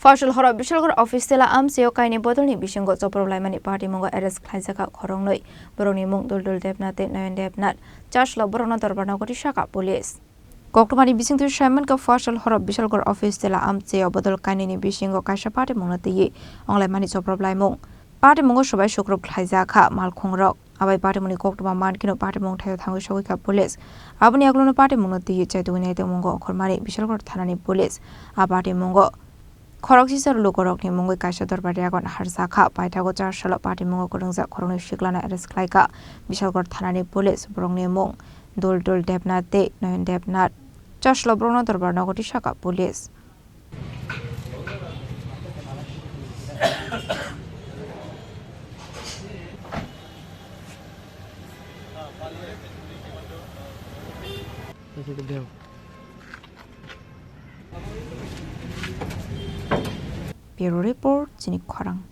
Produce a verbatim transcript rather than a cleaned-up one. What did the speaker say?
Fasal horo Bishalgarh office tela amchio kaini bodolni bisingo chopro laimani patimungo arrest khlaijakha khoroknwi. Borokni mung Duldul Debnath tei Nayan Debnath. Chaslo borokno dorbar nogo tisakha police. Koktwmani bisingtwi saimankha, Fasal horo Bishalgarh office tela amchio bodol kainwini bisingo kaisa patimungno twiwi wnglaimani chopro laimung. Patimungo swbai sukrup khlaijakha malkhungrok. Abai patimungni koktwma mankheno patimung thaio thangwi sogwikha police. Aboni aglono patimungno twiwi chaitugwi naitongmungo ongkhormani Bishalgarh thanani police. A patimungo khoroksisa lukurokni mungwi kaisa dorbar yagon harjakha. Paithago char salo patimungo kwrwngjak khoroknwi siklano arrest khlaikha Bishalgarh thanani police. Borokni mung Duldul Debnath tei Nayan Debnath. Char salo borokno dorbar nogo tisakha police. Bureau Report, Chini Khorang.